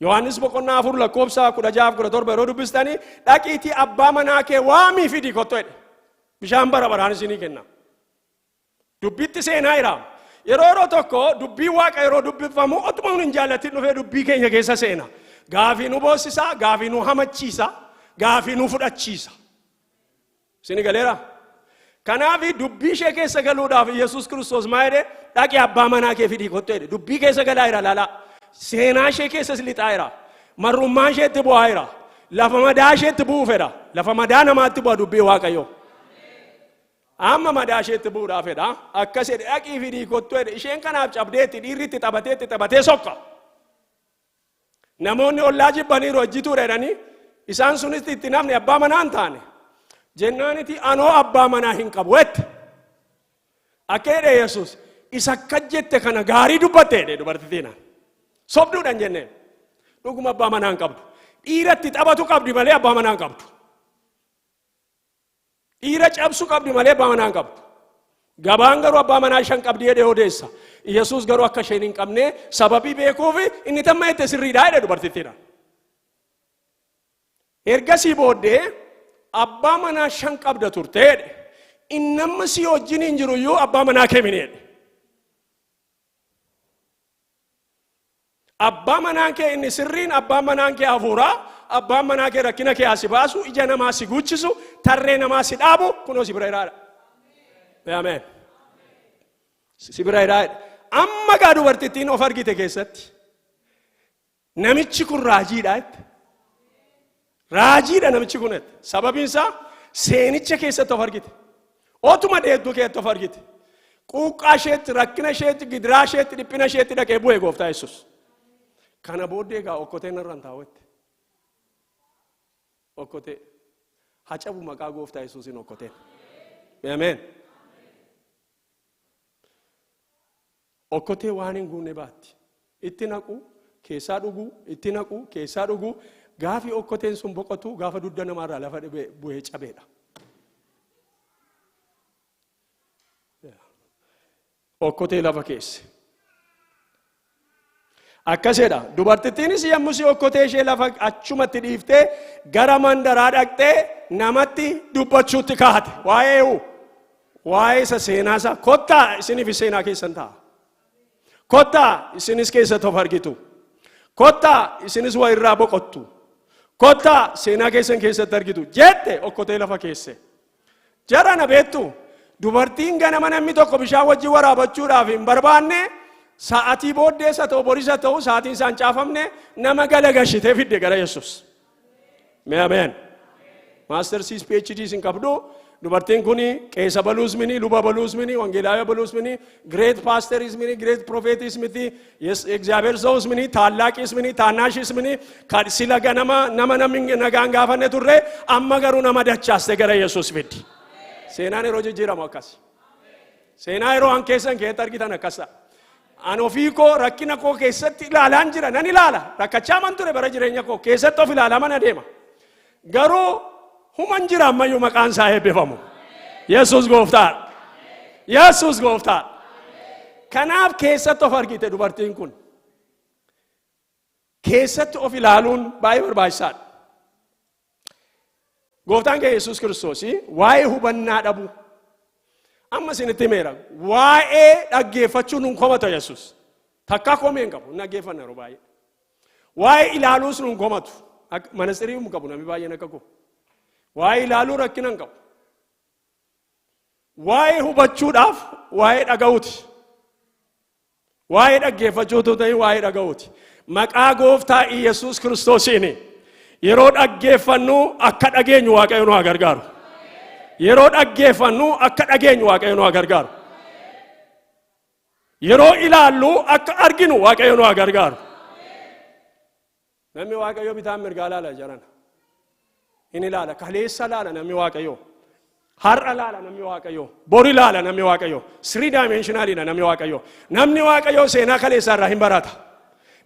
Yohaannis boqonnaa 4 lakkoofsa 16 17 yeroo dubbistanii, dhaqiitii abbaa manaa kee waamii fidii kottu jedhe. Bishaan bara baraan isinii kenna. Dubbitti seenaa jira. Yeroo yeroo tokko dubbii Waaqa yeroo dubbifamu otuma hin jaallatin dhufee dubbii keenya keessa seena. Gaafii nu boossisa, gaafii nu hamachiisa, gaafii nu fudhachiisa. Isin galeera? Kanaaf dubbii ishee keessa galuudhaaf Yesuus Kiristoos maa jedhe? Dhaqi abbaa manaa kee fidii kottu jedhe. Dubbii keessa galaa jira, laalaa. Seenaa ishee keessas lixaa jira. Marrummaan isheetti bu'aa jira. Lafa madaa isheetti bu'uu fedha. Lafa madaa namaatti bu'a dubbii Waaqayyoo. Amma madaa isheetti bu'uudhaaf fedha. Akkas jedhe dhaqii fidii kottu jedhe. Isheen kanaaf cabdeetti dhiirri itti taphatee itti taphatee sokka. Namoonni ollaa jibbaniiru hojjituudha jedhanii isaan sunis itti namni abbaa manaa hin taane. Jennaaniti anoo abbaa manaa hin qabu jette. Akka jedhe Yesuus isa akka jette kana gaarii dubbatte jedhe dubartittiinaan. Sobduudha hin jenneen. Dhuguma abbaa manaa hin qabdu. Dhiira itti taphatu qabdi malee abbaa manaa hin qabdu. Dhiira cabsu qabdi malee abbaa manaa hin qabdu. Gabaan garuu abbaa manaa shan qabdi jedhee odeessa. Yesuus garuu akka isheen hin qabne sababii beekuuf inni tamma jette sirriidha jedhe dubartittiidhaan. Ergasii booddee abbaa manaa shan qabda turte jedhe. Inni amma si wajjin hin jiru iyyuu abbaa manaa kee mini jedhe. Abbaa manaan kee inni sirriin abbaan manaan kee hafuuraa abbaan manaa kee rakkina kee si baasu ija namaa si guuchisu tarree namaa si dhaabu kunoo si bira jiraadha. Ameen. Si bira jiraadha. Amma gaa dubartittiin of argite keessatti namichi kun raajiidha jette. Raajiidha namichi kun jette. Sababiin isaa seenicha keessatti of argite. Otuma deettuu keessatti of argite. Quuqqaa isheetti, rakkina isheetti, gidiraa isheetti, dhiphina isheetti dhaqee bu'e gooftaa Yesuus. Kana booddee egaa okkoteen irra hin taa'u jette. Okkotee. Hacabu maqaa gooftaa Yesuusiin okkoteen. Ameen. Okkotee waan hin guunne baatti. Itti naqu, keessaa dhuguu, itti naqu, keessaa dhuguu. Gaafi okkoteen sun boqotu gaafa dugda namaarraa lafa bu'ee cabeedha. Okkotee lafa keesse. Akkas jedha. Dubartittiinis yommuu si okkotee ishee lafa achumatti dhiiftee gara mandaraa dhaqxee namatti dubbachuutti kaate. Waa'ee eenyu? Waa'ee isa seenaa isaa. Kottaa isiniif seenaa keessan ta'a. Kottaa isinis keessatti of argitu. Kottaa isinis waa irraa boqottu. Kottaa seenaa keessan keessatti argitu. Jette okkotee lafa keesse. Jara na beektu dubartiin ganama namni tokko bishaan wajjin waraabachuudhaaf hin barbaanne sa'atii booddees haa ta'u boris haa ta'u sa'atiin isaan caafamne nama galagashitee fidde gara Yesuus. Mee ameen. Maastersiis PhD hin qabdu. Dubartiin kun qeesa baluus mini, luba baluus mini, wangeelaayaa baluus mini, great pastors mini, great prophetis miti, እግዚአብሔር ሰውስ mini, ታላቂስ mini, ታናሽስ mini, kan sila ganama nama namni nagaan gaafanne turre amma garuu nama dachaaste gara Yesuus fiddi. Seenaan yeroo jijjiiramu akkas. Seenaa yeroo an keessan keessatti argitan akkas ta'a. An ofii koo rakkina koo keessatti ilaalaan jira nan ilaala. Rakkachaa man ture bara jireenya koo keessatti of ilaalaa man adeema. Garuu human jira ammayyuu maqaan isaa eebbifamu. Yesuus gooftaadha. Yesuus gooftaadha. Kanaaf keessatti of argite dubartiin kun. Keessatti of ilaaluun baay'ee barbaachisaadha. Gooftaan keenya Yesuus Kiristoos waa'ee hubannaa dhabuu. Amma isinitti himeera. Waa'ee dhaggeeffachuu nun komata Yesuus. Takkaa komee hin qabu. Hin dhaggeeffanna yeroo baay'ee. Waa'ee ilaaluus nun komatu. Manatsirii hin qabu namni baay'een akka koo. Waa'ee ilaaluu rakkina hin qabu. Waa'ee hubachuudhaaf waa'ee dhaga'uuti. Waa'ee dhaggeeffachuu otoo ta'in waa'ee dhaga'uuti. Maqaa gooftaa Iyyasuus Kiristoosiin yeroo dhaggeeffannu akka dhageenyu Waaqayyo nu haa gargaaru. Yeroo dhaggeeffannu akka dhageenyu Waaqayyo nu haa gargaaru. Yeroo ilaallu akka arginu Waaqayyo nu haa gargaaru. Namni Waaqayyo bitaan mirgaa laala jarana. Hin ilaala. Kaleessa laala namni Waaqayyo. Har'a laala namni Waaqayyo. Bori laala namni Waaqayyo. Three dimensionalidha namni Waaqayyo. Namni Waaqayyo seenaa kaleessaa irraa hin barata.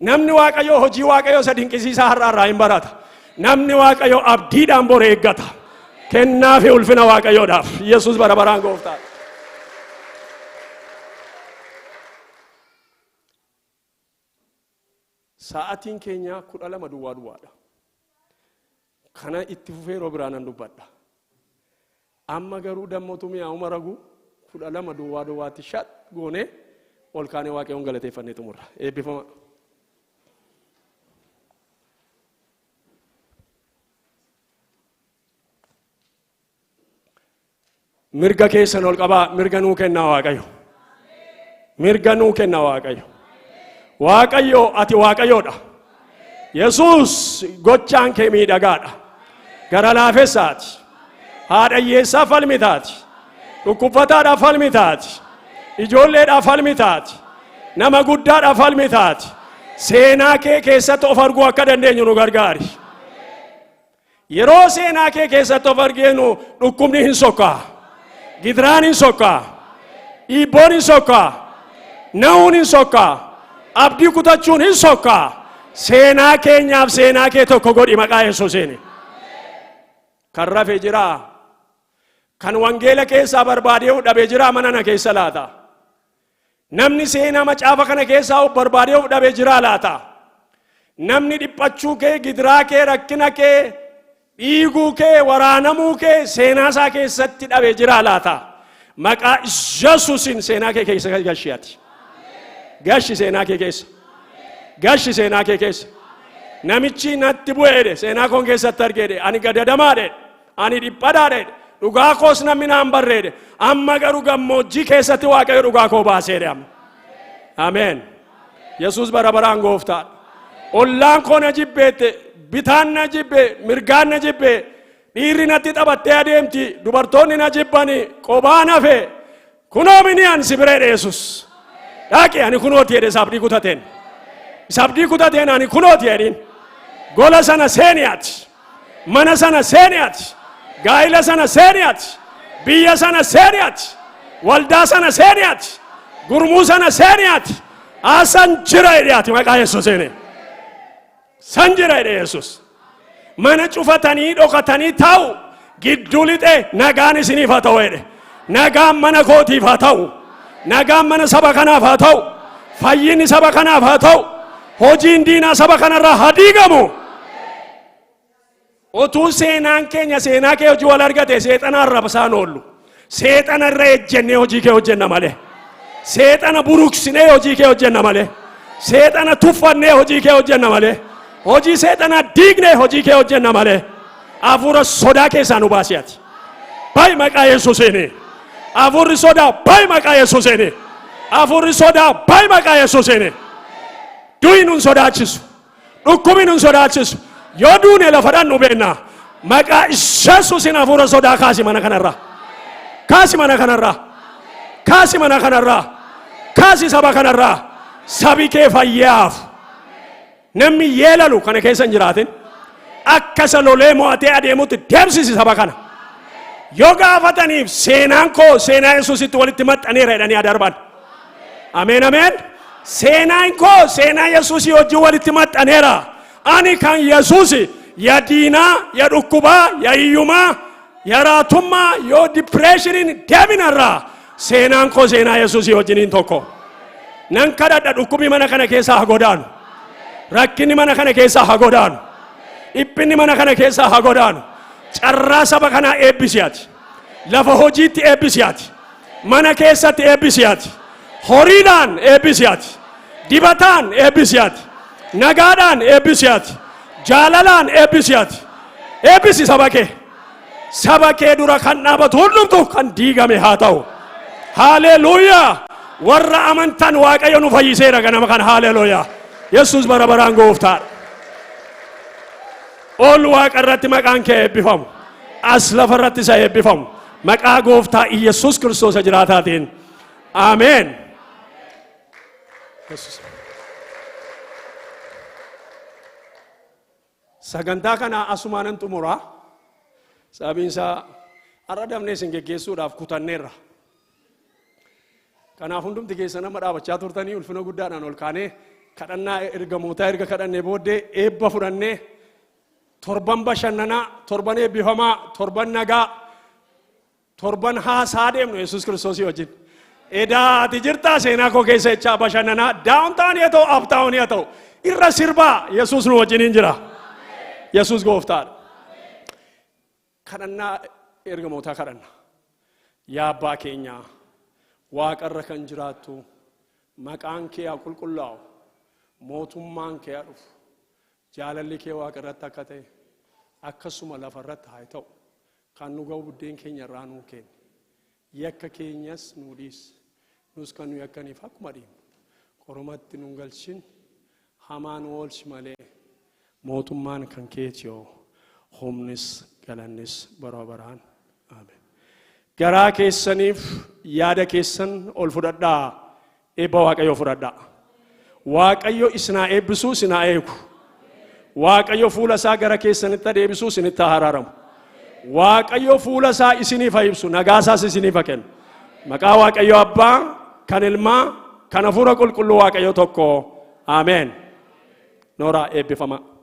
Namni Waaqayyo hojii Waaqayyo isa dinqisiisaa har'a irraa hin barata. Namni Waaqayyo abdiidhaan bor eeggata. Kennaa fi ulfina Waaqayyoodhaaf. Yesuus bara baraan gooftaadha. Sa'atiin keenya 12 duwwaa duwwaadha. Kana itti fufee yeroo biraa nan dubbadha. Amma garuu dammotu mi'aawuma ragu 12 duwwaa duwwaatti shat goonee ol kaanee Waaqayyoon galateeffannee xumurra. Eebbifama. Mirga keessan ol qabaa, mirga nuu kennaa Waaqayyo. Mirga nuu kenna Waaqayyo. Waaqayyo ati Waaqayyoodha. Yesuus, gochaan kee miidhagaadha. Gara laafessaati. Haadha hiyyeessaa falmitaati. Dhukkubfataadhaaf falmitaati. Ijoolleedhaaf falmitaati. Nama guddaadhaaf falmitaati. Seenaa kee keessatti of arguu akka dandeenyu nu gargaari. Yeroo seenaa kee keessatti of arginu dhukkubni hin sokkaa. Gidiraan hin sokkaa. Dhiibboon hin sokkaa. Na'uun hin sokkaa. Abdii kutachuun hin sokkaa. Seenaa keenyaaf seenaa kee tokko godhi maqaa Yesuusiin. Kan rafe jiraa. Kan wangeela keessaa barbaadee dhabe jiraa mana na keessa laata? Namni seenaa macaafa kana keessaa of barbaadee of dhabe jiraa laata? Namni dhiphachuu kee, gidiraa kee, rakkina kee, dhiiguu kee, waraanamuu kee seenaa isaa keessatti dhabe jiraa laata? Maqaa Yesuusiin seenaa kee keessa gashi ati. Gashi seenaa kee keessa. Gashi seenaa kee keessa. Namichi natti bu'e jedhe, seenaa koon keessatti arge jedhe, ani gadadamaa jedhe, ani dhiphadhaa jedhe, dhugaa koos namni naan barreede, amma garuu gammoojjii keessatti Waaqayyo dhugaa koo baasee amma. Ameen. Yesuus bara baraan gooftaadha. Ollaan koo na jibbeette, bitaan na jibbe, mirgaan na jibbe, dhiirri natti taphattee adeemti, dubartoonni na jibbani, qobaan hafe. Kunoo mini ani si bira jedhe Yesuus. Dhaqi, ani kunooti jedhe isa abdii kutateen. Isa abdii kutateen ani kunooti jedhiin. Gola sana seeni ati. Mana sana seeni ati. Gaa'ila sana seeni ati. Biyya sana seeni ati. Waldaa sana seeni ati. Gurmuu sana seeni ati. Asan jira jedhe ati maqaa Yesuusiin. San jira jedhe Yesuus. Mana cufatanii dhokatanii taa'u gidduu lixee nagaan isiniif haa ta'u jedhe. Nagaan mana kootiif haa ta'u. Nagaan mana saba kanaaf haa ta'u. Fayyinni saba kanaaf haa ta'u. Hojiin diinaa saba kanarraa haa diigamu. Otuu seenaan keenya seenaa kee hojii wal argate, seexana arrabsaan oollu. Seexana irra ejjennee hojii kee hojjenna malee. Seexana buruqsinee hojii kee hojjenna malee. Seexana tuffannee hojii kee hojjenna malee. Hojii seexanaa diignee hojii kee hojjenna malee. Hafuura sodaa keessaa nu baasi ati. Bayi maqaa Yesuusiini. Hafuurri sodaa bayi maqaa Yesuusiini. Hafuurri sodaa bayi maqaa Yesuusiini. Du'i nun sodaachisu. Dhukkubi nun sodaachisu. Yoo duune lafa dhannu beenna. Maqaa Yesuusiin hafuura sodaa kaasi mana kanarraa. Kaasi mana kanarraa. Kaasi mana kanarraa. Kaasi saba kanarraa. Sabi kee fayyaaf. Namni yeelalu kana keessa hin jiraatin. Akka isa lolee mo'atee adeemutti deemsisi saba kana. Yoo gaafataniif seenaan koo seenaa Yesuusitti walitti maxxaneera jedhanii adarban. Ameen, ameen. Seenaan koo seenaa Yesuusii wajjin walitti maxxaneera. Ani kan Yesuusi, ya diinaa, ya dhukkubaa, ya hiyyumaa, ya raatummaa, yoo depressioniin deeminarraa seenaan koo seenaa Yesuusii wajjiniin tokko. Nan kadhadha, dhukkubi mana kana keessaa haa godaanu. Rakkinni mana kana keessaa haa godaanu. Dhiphinni mana kana keessaa haa godaanu. Carraa saba kanaa eebbisi ati. Lafa hojiitti eebbisi ati. Mana keessatti eebbisi ati. Horiidhaan eebbisi ati. Dibataan eebbisi ati. Nagaadhaan eebbisi ati. Jaalalaan eebbisi ati. Eebbisi saba kee. Saba kee dura kan dhaabatu hundumtu kan diigame haa ta'u. Haaleluuyaa! Warra amantan, Waaqayyo nu fayyiseera ganama kana. Haaleluuyaa! Yesuus bara baraan gooftaadha. Ol waaqa irratti maqaan kee eebbifamu. As lafa irratti isa eebbifamu. Maqaa gooftaa Iyyasuus Kiristoos jiraataatiin. Ameen. Yesuus. Sagantaa kana asumaanan xumuraa. Sababiin isaa har'a dafnee isin geggeessuudhaaf kutanneerra. Kanaaf hundumti keessa nama dhaabachaa turtanii ulfina guddaadhaan ol kaanee kadhannaa ergamootaa erga kadhannee booddee eebba fudhannee, torban bashannanaa, torban eebbifamaa, torban nagaa, torban haasaa deemnu Yesuus Kiristoosii wajjin. Edaa ati jirtaa seenaa koo keessa jechaa bashannanaa, downtown haa ta'u, uptown haa ta'u, irra sirbaa, Yesuus nu wajjiniin jira. Yesuus gooftaadha. Kadhannaa ergamootaa kadhanna. Yaa abbaa keenyaa waaqarra kan jiraattu, maqaan kee haa qulqullaa'u, mootummaan kee haa dhufu, jaalalli kee waaqa irratti akka ta'e akkasuma lafa irratti haa ta'u. Kan nu ga'u buddeen keenya irraa nuu kenni. Yakka keenyas nuu dhiisi. Nus kan nu yakkaniif akkuma dhiifnu. Qorumatti nu hin galchin, hamaa nu oolchi malee. Mootummaan kan keetiyoo, humnis galannis bara baraan. Ameen. Garaa keessaniif yaada keessan ol fudhadhaa. Eebba Waaqayyoo fudhadhaa. Waaqayyo isinaa eebbisuu, isinaa eegu. Waaqayyo fuula isaa gara keessanitti deebisuu, isinitti haa araaramu. Waaqayyo fuula isaa isiniif haa ibsu, nagaa isaas isiniif haa kennu. Maqaa Waaqayyo Abbaa, kan Ilmaa, kan Hafuura Qulqulluu, Waaqayyo tokko. Ameen. Nooraa, eebbifama.